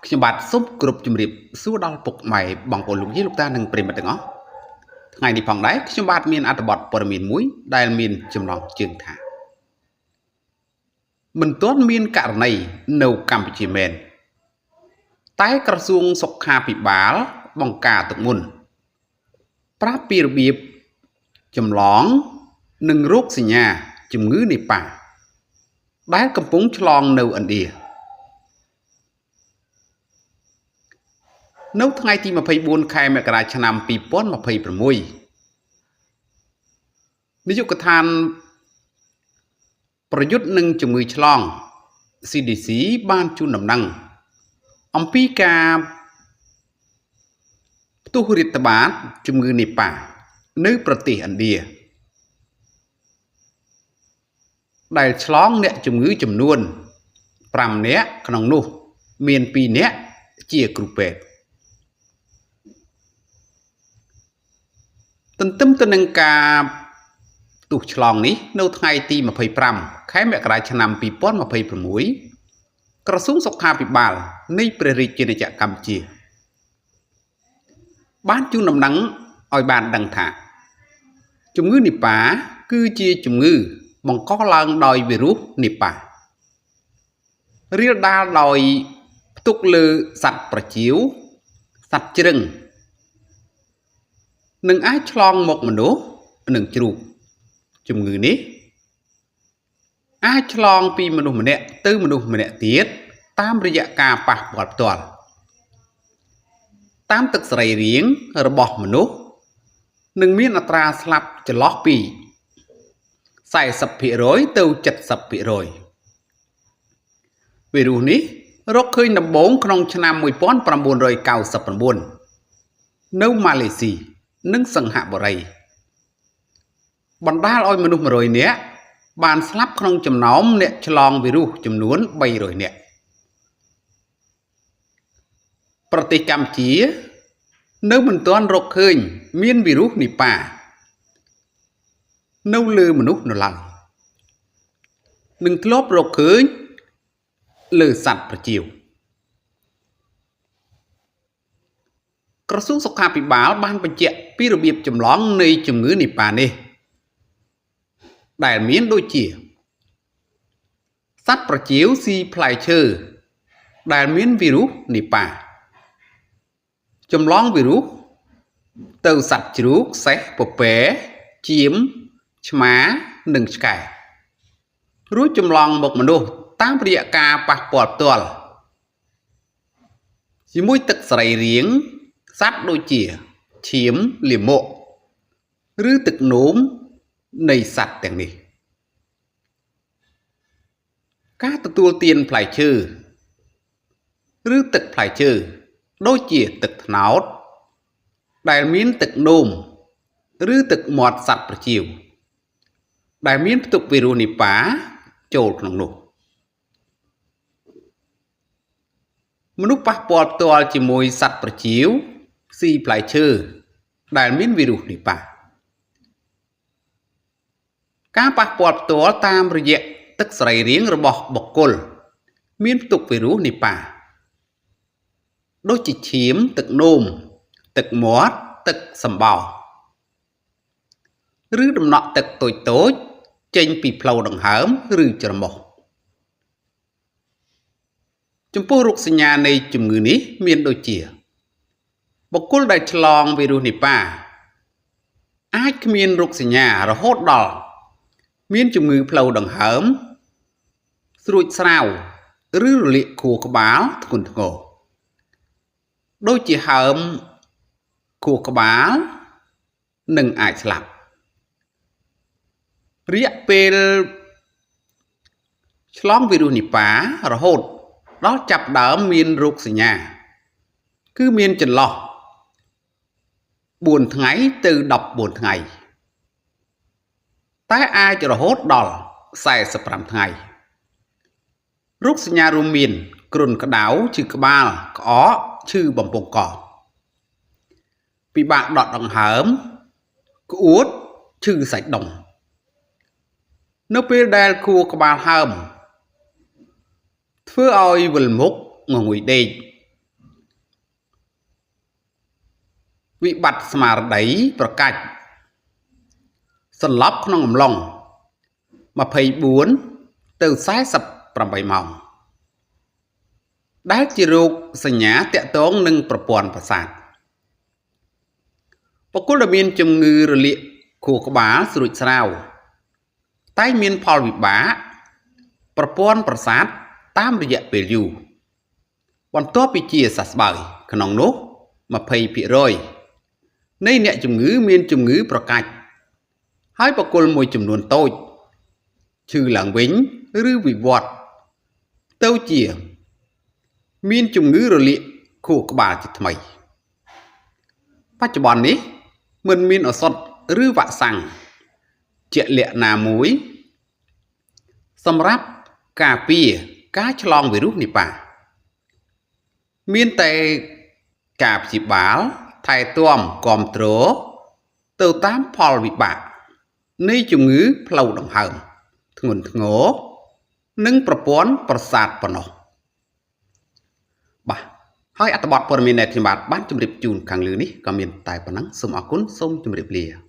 ខ្ញុំបាទសូមគោរពជំរាបសួរដល់ពុកម៉ែបងប្អូនលោកយាយលោកតានិងប្រិយមិត្តទាំងអស់ថ្ងៃនេះផងដែរខ្ញុំបាទមានអត្ថបទព័ត៌មានមួយដែលមានចំណងជើងថាមិនទាន់មានករណីនៅកម្ពុជាមែនតែក្រសួងសុខាភិបាលបង្ការទុកមុនប្រាប់ពីរបៀបចម្លងនិងរោគសញ្ញាជំងឺនីប៉ាដែលកំពុងឆ្លងនៅឥណ្ឌានៅថ្ងៃទី24ខែមករាឆ្នាំ2026នាយកដ្ឋានប្រយុទ្ធនឹងជំងឺឆ្លង CDC បានជូនដំណឹងអំពីការផ្ទុះរាតត្បាតជំងឺនីប៉ានៅប្រទេសឥណ្ឌាដែលឆ្លងអ្នកជំងឺចំនួន5នាក់ក្នុងនោះមាន2នាក់ជាគ្រូពេទ្យទន្ទឹមទៅនឹងការផ្ទុះឆ្លងនេះនៅថ្ងៃទី25ខែមករាឆ្នាំ2026ក្រសួងសុខាភិបាលនៃព្រះរាជាណាចក្រកម្ពុជាបានជូនដំណឹងឲ្យបានដឹងថាជំងឺនីប៉ាគឺជាជំងឺបង្កឡើងដោយវីរុសនីប៉ារាលដាលដោយផ្ទុកលើសត្វប្រជៀវសត្វជ្រឹងនិងអាចឆ្លងមកមនុស្សនិងជ្រូកជំងឺនេះអាចឆ្លងពីមនុស្សម្នាក់ទៅមនុស្សម្នាក់ទៀតតាមរយៈការប៉ះពាល់ផ្ទាល់តាមទឹកសរីរាង្គរបស់មនុស្សនិងមានអត្រាស្លាប់ចន្លោះពី40%ទៅ70%វីរុសនេះរកឃើញដំបូងក្នុងឆ្នាំ1999នៅម៉ាឡេស៊ីនិងសិង្ហបុរីបណ្ដាលឲ្យមនុស្ស100នាក់បានស្លាប់ក្នុងចំណោមអ្នកឆ្លងវីរុសចំនួន300នាក់ប្រទេសកម្ពុជានៅមិនទាន់រកឃើញមានវីរុសនីប៉ានៅលើមនុស្សនៅឡើយនិងធ្លាប់រកឃើញលើសត្វប្រជៀវក្រសួងសុខាភិបាលបានបញ្ជាក់ពីរបៀបចម្លងនៃជំងឺនីប៉ានេះដែលមានដូចជាសត្វប្រជៀវស៊ីផ្លែឈើដែលមានវីរុសនីប៉ាចម្លងវីរុសទៅសត្វជ្រូកសេះពពែចៀមឆ្មានិងឆ្កែរួចចម្លងមកមនុស្សតាមរយៈការប៉ះពាល់ផ្ទាល់ជាមួយទឹកសរីរាង្គសត្វដូចជាឈាមលាមកឬទឹកនោមនៃសត្វទាំងនេះការទទួលទានផ្លែឈើឬទឹកផ្លែឈើដូចជាទឹកត្នោតដែលមានទឹកនោមឬទឹកមាត់សត្វប្រជៀវដែលមានផ្ទុកវីរុសនីប៉ាចូលក្នុងនោះមនុស្សប៉ះពាល់ផ្ទាល់ជាមួយសត្វប្រជៀវស៊ីផ្លែឈើដែលមានវីរុសនីប៉ាការប៉ះពាល់ផ្ទាល់តាមរយៈទឹកសរីរាង្គរបស់បុគ្គលមានផ្ទុកវីរុសនីប៉ាដូចជាឈាមទឹកនោមទឹកមាត់ទឹកសម្បោរឬដំណក់ទឹកតូចៗចេញពីផ្លូវដង្ហើមឬច្រមុះចំពោះរោគសញ្ញានៃជំងឺនេះមានដូចជាបុគ្គលដែលឆ្លងវីរុសនីប៉ាអាចគ្មានរោគសញ្ញារហូតដល់មានជំងឺផ្លូវដង្ហើមស្រួចស្រាវឬរលាកខួរក្បាលធ្ងន់ធ្ងរដូចជាហើមខួរក្បាលនិងអាចស្លាប់រយៈពេលឆ្លងវីរុសនីប៉ារហូតដល់ចាប់ដើមមានរោគសញ្ញាគឺមានចន្លោះ4ថ្ងៃទៅ14ថ្ងៃតែអាចរហូតដល់45ថ្ងៃរោគសញ្ញារួមមានគ្រុនក្តៅឈឺក្បាលក្អកឈឺបំពង់កពិបាកដកដង្ហើមក្អួតឈឺសាច់ដុំនៅពេលដែលខួរក្បាលហើមធ្វើឲ្យវិលមុខងងុយដេក វិបត្តិស្មារតីប្រកាច់សន្លប់ក្នុងអំឡុង24ទៅ48ម៉ោងដែលជារោគសញ្ញាតាក់ទងនឹងប្រព័ន្ធប្រសាទបុគ្គលដែលមានជំងឺរលាកខួរក្បាលស្រួចស្រាវតែងមានផលវិបាកប្រព័ន្ធប្រសាទតាមរយៈពេលយូរបន្ទាប់ពីជាសះស្បើយក្នុងនោះ20%នៃអ្នកជំងឺមានជំងឺប្រកាច់ហើយបុគ្គលមួយចំនួនតូចឈឺឡើងវិញឬវិវត្តទៅជាមានជំងឺរលាកខួរក្បាលជាថ្មីបច្ចុប្បន្ននេះមិនមានឱសថឬវ៉ាក់សាំងជាក់លាក់ណាមួយសម្រាប់ការពារការឆ្លងវីរុសនីប៉ាមានតែការព្យាបាលថែទាំគាំទ្រទៅតាមផលវិបាកនៃជំងឺផ្លូវដង្ហើមធ្ងន់ធ្ងរនិងប្រព័ន្ធប្រសាទប៉ុណ្ណោះបាទហើយអត្ថបទព័ត៌មានដែលខ្ញុំបាទបានជម្រាបជូនខាងលើនេះក៏មានតែប៉ុណ្ណឹងសូមអរគុណសូមជម្រាបលា។